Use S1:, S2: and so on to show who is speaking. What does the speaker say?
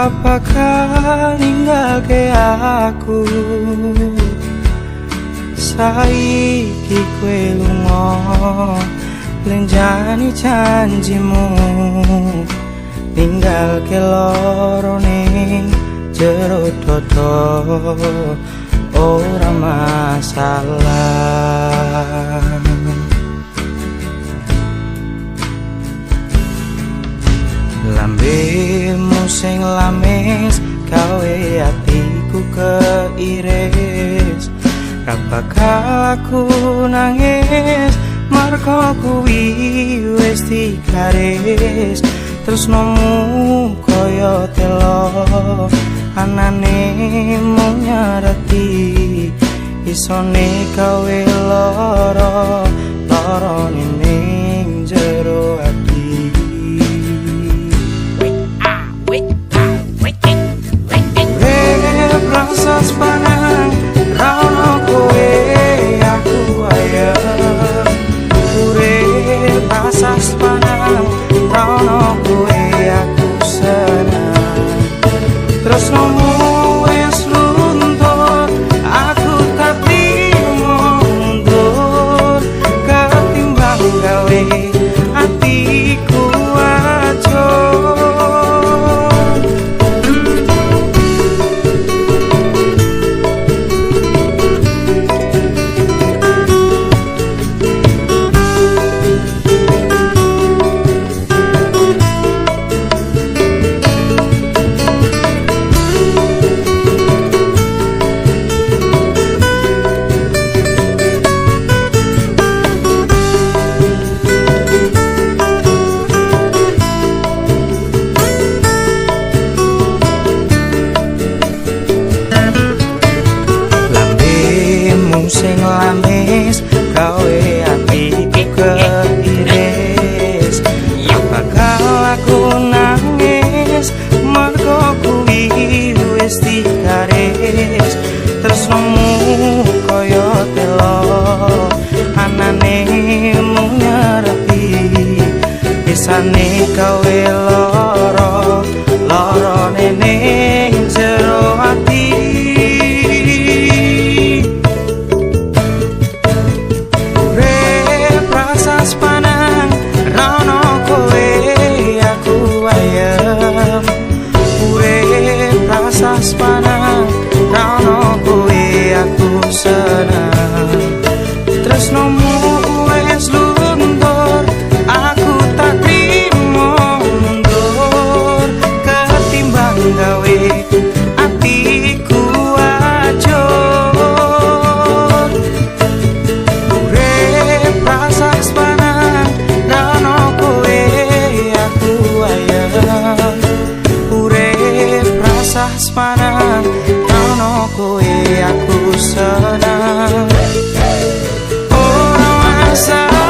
S1: Ra bakal ninggalke aku. Saiki kowe lunga lenjani janjimu, ninggalke loro ning jero dodo ora masalah. Lambemu sing lamis gawe atiku keiris, ra bakal aku nangis mergo kuwi wis digaris. Tresnomu kaya telo anane mung nyarati, isone gawe lara lara ning jero ati. Rasa sepanang ra ono kowe aku ayem, urip rasa sepanang ra ono kowe aku seneng. Tresnomu wis luntur aku tak trimo mundur, ketimbang gawe atiku acur. Lambemu sing lamis gawe atiku keiris, ra bakal aku nangis mergo kuwi wis digaris. Tresnomu kaya telo anane mung nyarepi, bisane gawe lara lara ning jero ati. Urip rasa sepanang ra ono kowe aku ayem, urip rasa sepanang ra ono kowe aku seneng. Tresnomu wis luntur aku tak trimo mundur, ketimbang gawe atiku acur. Urip rasa sepanang ra ono kowe aku ayem, urip rasa sepanang ra ono kowe aku seneng. Ora masalah.